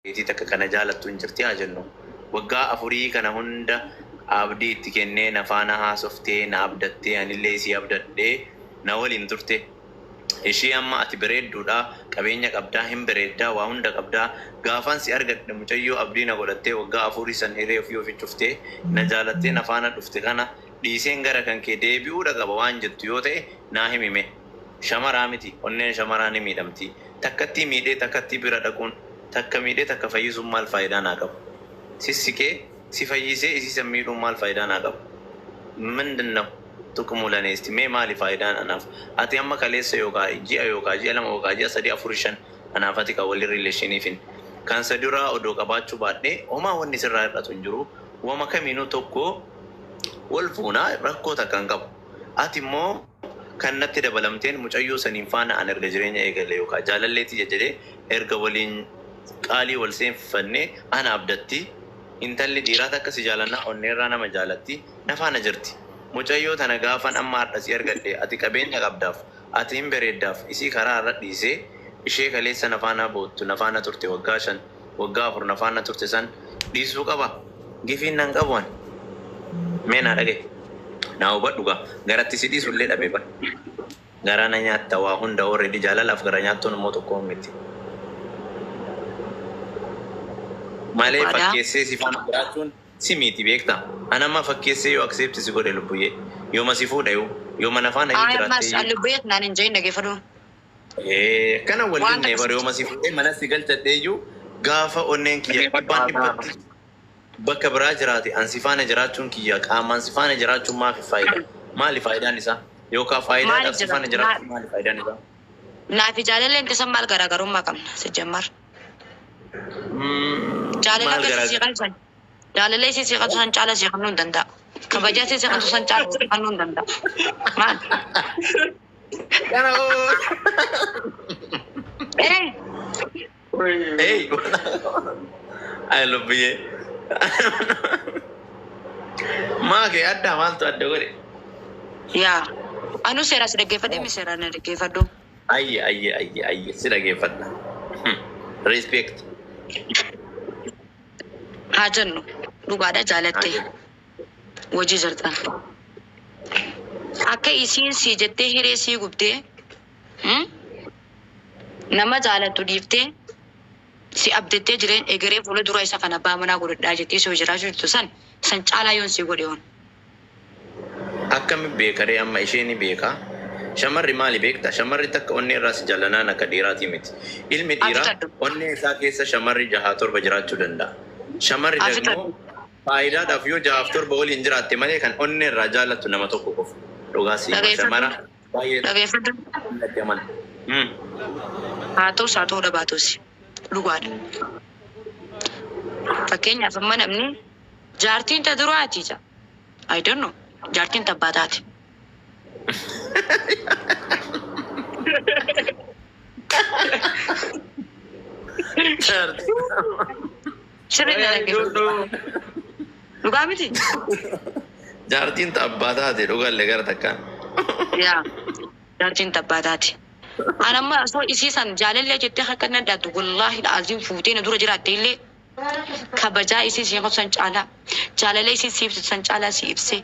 Keetii takka kana jaalattu hin jirti haa jennu. Waggaa afurii kana hunda abdii itti kennee na faana haasoftee, na abdattee, anillee isii abdadhee na waliin turte. Ishii amma ati bareedduudha, qabeenya qabdaa, hin bareeddaa, waa hunda qabdaa. Gaafan si argadhe mucayyoo abdii na godhattee waggaa afurii san hiree ofii ofi cuftee na jaalattee na faana dhufte kana dhiiseen gara kan kee deebi'uudha qaba waan jettu yoo ta'e naa himi mee. Shamaraa miti, onneen shamaraa ni miidhamti. Takkattii miidhee takkattii bira dhaquun, takka miidhee takka fayyisuun maal faayidaa naa qaba? Sissikee si fayyisee isii san miidhuun maal faayidaa naa qaba? ምንድነው ጥቅሙ ለኔ? እስቲ mee maali faayidaan anaaf? Ati amma kaleessa yookaa ji'a yookaa ji'a lama yookaa ji'a sadii afur shan anaaf ati kan waliin relation fin kan sa duraa odoo qabaachuu baadhee homaa wanni sirraa hir'atu hin jiru. Wama kamiinuu tokko wal fuunaa rakkoo takka hin qabu. Ati immoo kan natti dabalamteen mucayyoo saniin faana an erga jireenya eegale yookaa jaalallee tiyya jedhee erga waliin qaalii wal seenfannee ana abdatti. Intalli dhiiraa takka si jaalannaa onneerraa nama jaalatti na faana jirti. Mucayyoo tana gaafan amma hardha si argadhe ati qabeenya qabdaaf ati hin bereeddaaf isii karaa irra dhiisee ishee kaleessa na faana boottu na faana turte waggaa 5 waggaa 4 na faana turte san dhiisuu qaba? Gifiin nan qabu ani. Mee naa dhagahi. Naa hubadhu gaa. Garatti si dhiisu illee dhabe bar. Garaa na nyaatta waa hunda already jaalalaaf gara nyaattuun immoo tokko miti. Malee Dhugaadha. Fakkeessee si faana jiraachuun si miiti beektaa. An amma fakkeessee yoo accept si godhe lubbuyyee. Yooma si fuudhayuu. Yooma na faana iyyuu Ay ammas jiraattee iyyuu. lubbuyyee naan hin jedhin dhageeffadhu. Ee akkana wal Waan didne takka bar yooma si fuudhee mana si galchadhee iyyuu gaafa onneen kiyya Dhageeffadhu dhibbaan haasaa dhibbatti bakka biraa jiraate an si faana jiraachuun kiyya qaamaan si faana jiraachuun maafi faayida? Maali faayidaan isaa? Yookaa faayidaadhaaf Maaliif si faana jiraatu? jiraachuun maali faayidaan isaa? Naafi jaalalleen teessan maal garaagarummaa qabna sijjammar? Jaalala Maal akkasii garaa sii qalsan. Jaalala isii sii qabsu san caala sii kennuu hin danda'a. Kabajaa isii sii qabsu san caala sii kennuu hin danda'a. Maal? Kana oo. Ee Hey, ay lubbiyyee. Maa kee addaa maaltu adda godhe? Yaa. Anu seeraa si dhaggeeffadhe mi seeraa na dhaggeeffadhu. Ayye ayye ayye ayye si dhageeffadha. Respect. Haa jennu dhugaadha Haa jaalatte jennu. Wajii jirtan. Akka isiin sii jettee hiree sii gubdee hmm? Nama jaalattu dhiiftee si abdattee jireen egeree fuula dura isa kana abbaa manaa godhadhaa jettee si jiraachuu jirtu san san caalaa yoon sii godhe hoon. Akkami beekaree amma ishee ni beekaa? Shamarri maali beekta? Shamarri takka onnee irraa si jaallanaan akka dhiiraatii miti. Ilmi dhiiraa Afitadhu. onnee isaa keessa shamarri jahaa torba jiraachuu danda'a. Shamarri dagmoo Afitadhu. faayidaadhaaf yoo jahaaf torba waliin jiraatte malee kan onnee irraa jaallattu nama tokko qofa. Dhugaa si hima Dhageeffadhu. shamara baay'ee Dhageeffadhu. natti amana. Haa ta'us haa ta'uu dhabaatus dhugaadha. Fakkeenyaaf amma namni jaartiin ta duraati ja. I don't know. Jaartiin ta abbaa taate. Sirriin na dhaggeeffadhu. Dhugaa miti? Jaartiin ta abbaa taate dhugaallee gara takkaan. Yaa. Jaartiin ta abbaa taate. An amma osoo isii san jaalallee jettee akka na dhaattu wallaahi aziim fuutee na dura jiraatte illee kabajaa isii si qabdu san caalaa jaalala isii si ibsitu san caalaa si ibsee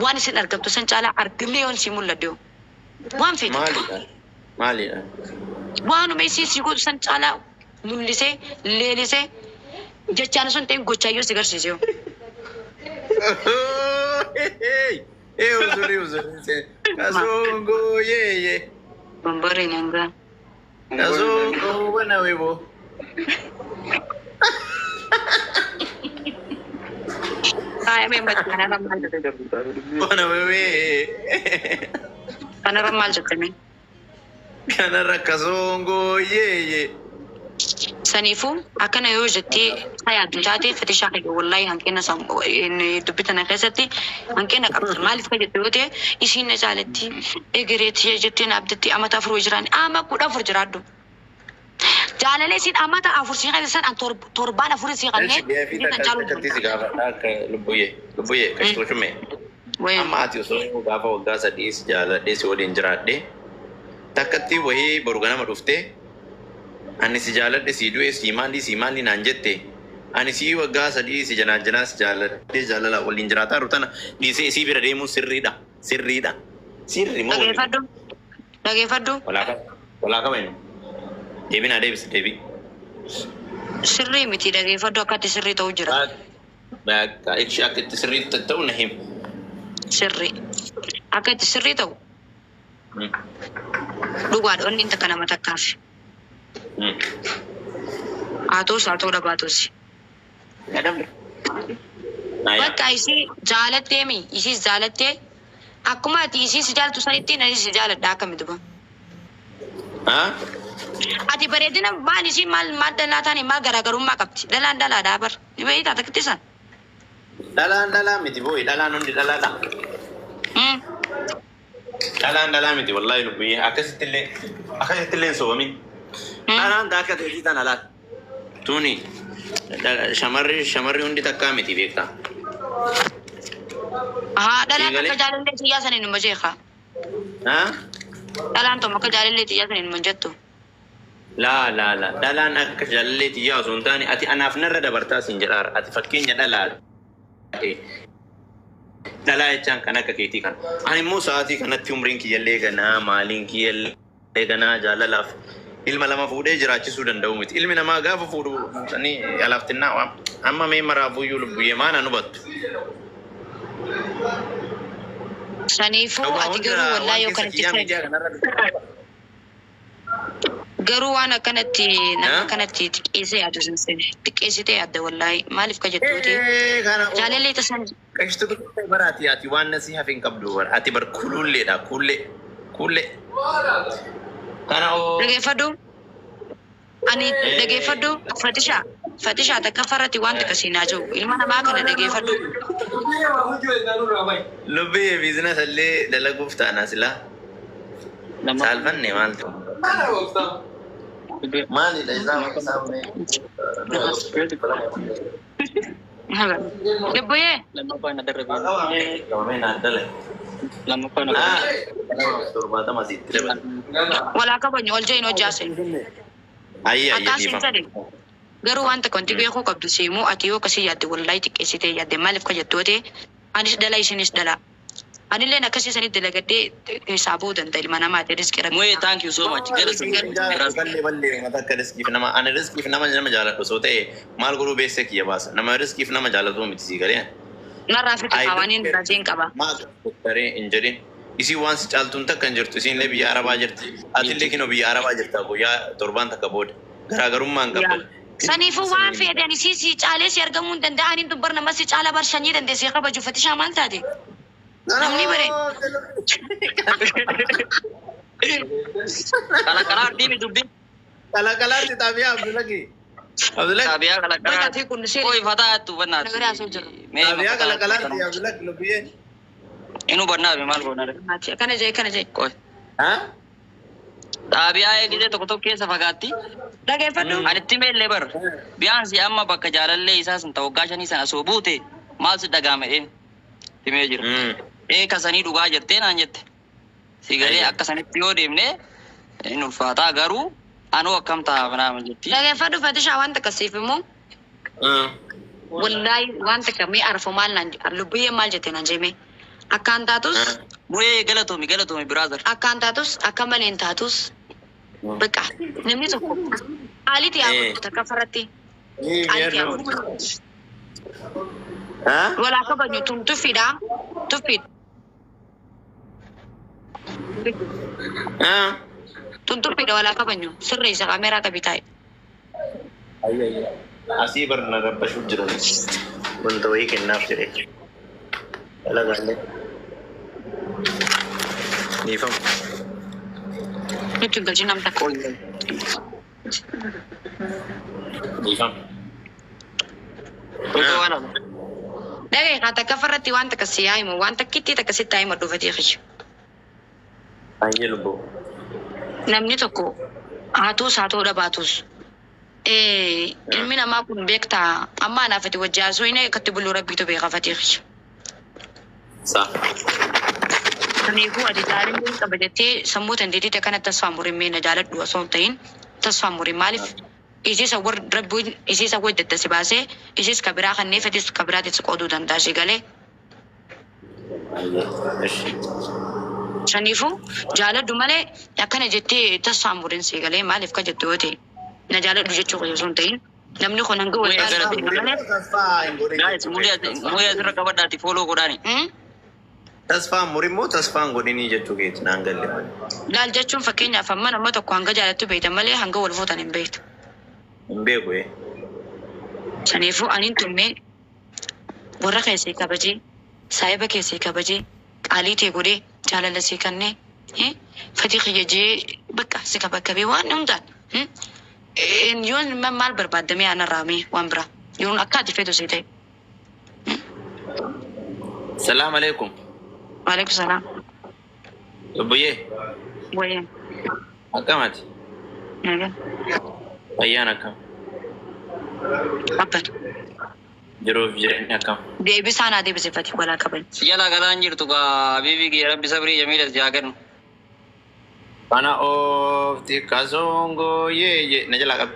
waan isin argamtu san caalaa argamee yoon si mul'adhe hoo waan feete Maalidha? Maalidha? Waanuma isii si godhu san caalaa mul'isee leelisee jechaan osoo hin ta'in gochaa yoo si garsiise hoo. Ee uzuri uzuri. Kasongo yeye. Bambareen hangaa. Kasongo wana webo. Faayamee mati kanarra maal jette? Wana wewe. Kanarra maal jette mee? Kanarra kasongo yeye. Saniifuu akkana yoo jettee yaaddu taate fetishaa kiyya wallaahi hanqina dubbii tana keessatti hanqina qabda. Maaliif ka jettu yoo ta'e isiin na jaalatti egeree tiyya jettee na abdatti amata afur jiraan ama 14 jiraadhu. Jaalala isiin amata afur sii keessa san an torbaan afur sii kannee Eshi gaafii isiin san takka caaluu hin takkatti si danda'u. gaafadha akka lubbuyyee. Lubbuyyee qashxoo shumee. Wayii. Amma ati osoo gaafa waggaa sadii si jaaladhee si waliin jiraadhee takkatti wayii boru ganama dhuftee Ani si jaaladhe, si du'e, si maali si maali naan jette. Ani si waggaa 3 si janaa janaa si jaaladhe, jaalala waliin jiraataa jiru tana dhiisee isii bira deemuun sirriidha. Sirriidha. Sirri moo waliin? Dhageeffadhu. Dhageeffadhu. Walaa qabanu. Deebii naa deebisi, deebii. Sirrii miti, dhageeffadhu, akka itti sirrii ta'u jira. Bakka ishee akka itti sirrii ta'u na himi. Sirrii. Akka itti sirrii ta'u dhugaadha, onni takka nama takkaaf. Haa ta'us haa ta'uu dhabaatus. Bakka isii jaalattee mi, isiis jaalattee, akkuma ati isii si jaalatu sanitti anis si jaaladha, akkami duba. Ati bareedina maal, isii maal maal, dhalaa taane maal garaagarummaa qabdi? Dhalaan dhalaadhaa bar. Ni beektaa takkitti san. Dhalaan dhalaa miti booyi, dhalaan hundi dhalaadha. Dhalaan dhalaa miti wallaahi, lubbiyyee, akkasitti illee hin soobamin. Dhalaan akka teetii tana laal. Tuni shamarri hundi takkaa miti, beektaa. Haa, dhalaan Eegalee. akka jaalallee xiyyaa saniin numa jeeqa. Haa? Dhalaan tokko akka jaalallee xiyyaa saniin numa jettu. Laa laa laa, dhalaan akka jaalallee xiyyaa osoo hin taane, ati anaaf narra dabartaa siin jedhaara. Ati fakkeenya dhalaa. Dhalaa jechaan kan akka keetii kana. Ani immoo sa'aatii kanatti umriin kiyyallee ganaa, maaliin kiyyallee ganaa, jaalalaaf ilma lama fuudhee jiraachisuu danda'u miti. Ilmi namaa gaafa fuudhu fuudhanii alaaftinnaa waan amma mee maraafuyyuu, lubbuyyee, maana nu battu. Saniifuu Waa ati hunda garuu wallaa waan yoo keessa kanatti kiyyaa miidiyaa kanarra garuu waan akkanatti nama Haa? akkanatti xiqqeessee yaadu sun xiqqeessitee yaadda wallaahi, maaliif ka jettuuti Ee, kana jaalallee tasan. Qashtu baraati, ati waan nasii hafe hin qabdu bara. Ati bar kululleedha, kullee kullee. Kana oo. Dhageeffadhu, ani dhageeffadhu, fatishaa fatishaa takka farratti waan takka siinaa jiru ilma namaa kana dhageeffadhu. Lubbee, business illee dalaguuf taana silaa. Saalfanne maal ta'u? Maalidha isaa? Lubbuyyee. Qabamee naan dalae. 70 asitti dabale. Walaa kabajnu, ol jeen hojjaase. Ayya ayya. Akkaan siin Dhiifama. jedhe garuu waan takka wanti beekuu qabdu siimuu, ati yoo akkasii yaadde wallaahi xiqqeessitee yaadde. Maaliif ka jettu yoo ta'e, anis dhala, isinis dhala, anilleen akkasii sanitti dalagadhee keessaa bahuu danda'a, ilma namaati, riskii rabbi. Mu'ee, thank you so much. Galatoomii. Ballee ballee, mata akka riskiif nama, ani riskiif nama jaaladhu osoo ta'e maal godhuu beessee kiyya baasa. Nama riskiif nama jaalatu miti, sii galee. Narraa fixe kaawwaniin raajeen qaba. Maal daree hin jedhin. Isiin waan si caaltuun takka hin jirtu. Isiin illee biyya Arabaa jirti. Ati illee kinoo biyya Arabaa jirta, guyyaa torbaan takka booda. Garaagarummaa hin qabdan. Saniifuu waan fedhan isii si caalee si argamuu hin danda'aniin dubbar, nama si caala bar shanyii dandeessee kabaju, fatishaa maal taate? Namni bare. Kalaqalaa deemi dubbii. Kalaqalaatti xaabiyaa Abdulaki. Abdulaki. Xaabiyaa kalaqalaa. Bakka fi kun seeri. Qoy fataa jettu bannaati. Nagaraa asoo jiru. Mee Xaabiyaa kalaqalaatti Abdulaki, lubbiyee. Inu bannaafi maal goona? Akkana jee, akkana jee. Qoy. Haa? Xaabiyaa eegitee tokko tokko keessa fagaatti. Dhageeffadhu. Ani itti meellee bar. Biyaansi amma bakka jaalallee isaa sun ta'u waggaa 5 sana osoo buute maal si dhagaame dheen. Himee jira. Ee, kasanii dhugaa jettee naan jette. Si galee akka sanitti yoo deemne hin ulfaataa, garuu anuu akkam ta'a naama jetti. Dhageeffadhu fatishaa, waan takka siif immoo wallaahi waan takka mee arfo maal naan lubbiyyee maal jette naan jee mee akkaan taatus. Mu'ee, galatoomi, galatoomi brother. Akkaan taatus, akka malee hin taatus, bakka namni tokko qaaliiti yaa godhu takka farratti qaaliiti yaa godhu. Haa? Walaa kabajnu, tun tuffiidha, tuffiidha. Haa? Tun tuffiidha, walaa kabajnu, sirreessa, kaameeraa qabi taa'e. Asii bar na rabbashuuf jiran. Wanta wayii kennaaf jedhee. Dalagaallee. Dhiifama. Nutti hin galchin nam takka. Dhiifama. Otoo waan hafu. Dhagee haa takka farratti waan takka si haa himu, waan takkitti takka sitti haa himu dhufatee kiyya. Baay'ee lubbuu. Namni tokko haa ta'us haa ta'uu dhabaatus, ilmi namaa kun beektaa, amma anaaf ati wajji haasoo inni akkatti buluu rabbiitu beeka, fatee kiyya. Sa. Kanaafuu ati jaalallee qaba jettee sammuu dandeettii akkanatti asfaan murimmee na jaaladhu osoo hin ta'in Tasfaa murii maaliif isiisa warra rabbiin isiisa wajji si baasee isiis ka biraa kannee fedhis ka biraatis qooduu danda'a si galee. Saniifuu jaaladhu malee akkana jettee tasfaa muriin si galee maaliif ka jettu yoo ta'e na jaaladhu jechuu qofa osoo hin ta'in namni kun hanga wal jaalatu malee. Guys, mulee asirra qabadhaati follow godhaani. Tasfaan murimmoo tasfaan godhinii jechuu keeti naan galle malee. Laal jechuun fakkeenyaaf amma nama tokko hanga jaalattu beekta malee hanga wal fuutan hin beektu. Hin beeku ee. Saniifuu aniin tummee warra keessee kabajee saayiba keessee kabajee qaalii ta'e godhee jaalala sii kennee fatii kiyya jee bakka si kabakkabee waan hundaan yoon maal barbaaddamee anarraa mee waan biraa yoon akka ati feetu sii ta'e. Salaam alaikum. Waalaikum salaam. Obboyyee Wayyee. akkamati? Nagaa. Fayyaan akkam? Abban. Jiruuf jireenya akkam? Deebisaa naa deebise fatii walaa qaban. Si jala galaan jirtu gaa habiibii kiyya rabbi sabrii jamiila si haa kennu. Kana oofti kasongoo yee yee na jalaa qabi.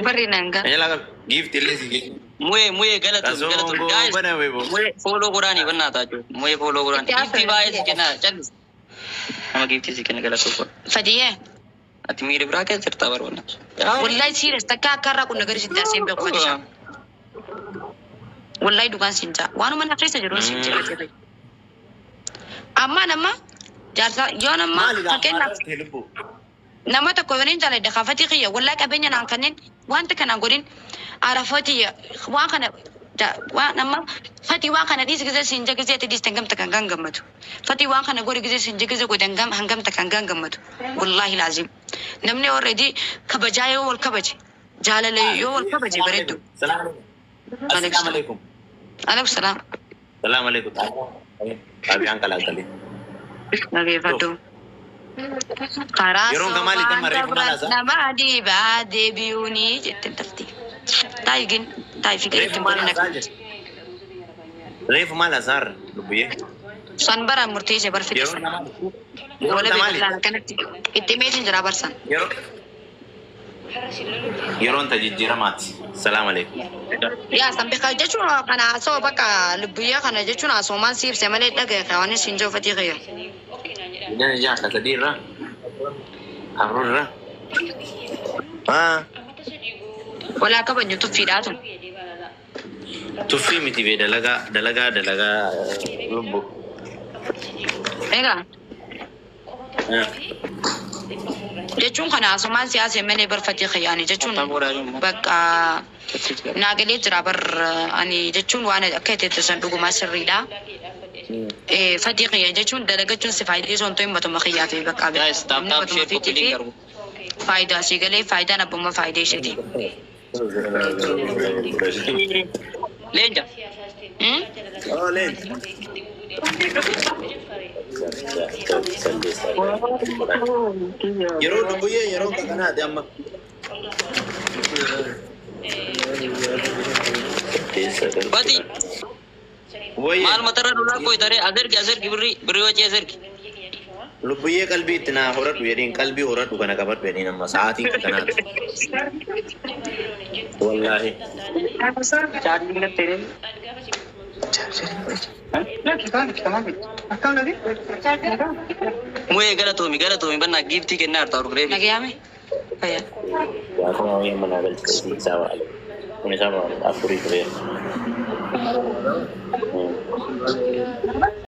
Barri nangaa. Na jalaa qabi. Giifti illee si geessu. Mu'ee mu'ee galatoon galatoon Kasongoo guys bana weebo. mu'ee follow godhaani bannaa taachuu mu'ee follow godhaani giiftii baay'ee si kenna callis. Nama giiftii si kenna galatoon godha. Fadiyee. Ati miira biraa keessa jirta barbaanna. Wallahi serious takka akka irraa kun nagari sitti aseen beeku Fadisha. Wallahi dhugaan siin jaa. Waanuma na keessa jiru siin jaa. Amma nama jaarsa yoo nama fakkeenyaaf nama tokko yoo jaaladhe kafatii kiyya wallahi qabeenya naan kanneen wanta kanaan godhin arafatii waan kana waan nama fatii waan kana dhiisi gisee siin jaa gisee ati dhiiste hangamta kan gangammatu. Fatii waan kana godhi gisee siin jaa gisee godhe hangamta kan gangammatu. Wallahi laazim. Namni already kabajaa yoo wal kabaje jaalala yoo wal kabaje bareedu. Assalamu alaikum. Alaikum salaam. Salaam alaikum. Xaabiyaan qalaqalee. Dhageeffadhu. Karaa Yeroon kamaali sobaan tamma reefu maal haasaa? nama dhibaa deebi'uuni jette tafti. Taayigin taayi fiigee Reefu itti maal godhin haasaa akka. jirti? Reefu maal haasaa lubbuyyee? San bara murteessee barfite. Yeroon maali? Yeroon Wala maali? beekallaan akkanatti itti meetiin jira barsan. Yeroon tajijjiiramaati. Salaam alaikum. Yaa san beekaa jechuun kana haasa'u bakka lubbuyyaa kana jechuun haasa'umaan si ibse malee dhagaye waan siin joofatii kiyya. Idan ijaa ka sadii irraa afur irraa. Ah, Walaa kabajnu tuffiidhaa tun. tuffii miti bee dalagaa dalagaa dalagaa lubbu. Egaa jechuun kana haasa'umaan si haasa'e malee barfatee kiyyaani jechuun bakka naagalee jira bar ani jechuun waan akka itti san dhugumaa sirriidha. Fatii kiyya jechuun dalagachuun si faayidaa osoo hin ta'in matuma kiyyaa fi bakka Guys, tap namni tap matuma share copy fiitii link fi garuu. faayidaa si galee faayidaan abbummaa faayidaa isheeti. Leenca. Oh, leen. Yeroo lubbuyyee yeroo kanaati amma. Bati Wayye maal matarra lolaa koytaree as ergi birrii birrii wacii as ergi. lubbuyyee qalbii itti naa horadhu jedhiin qalbii horadhu kana qabadhu jedhiin amma sa'aatiin kanaati. Wallaahi. Mu'ee galatoomi galatoomi bannaa giiftii kennaa jirta horreebi. Nagayaame? Fayyaa. Gaafuma wayii mana galchee isaa baale. Kun isaa baale afurii tureera.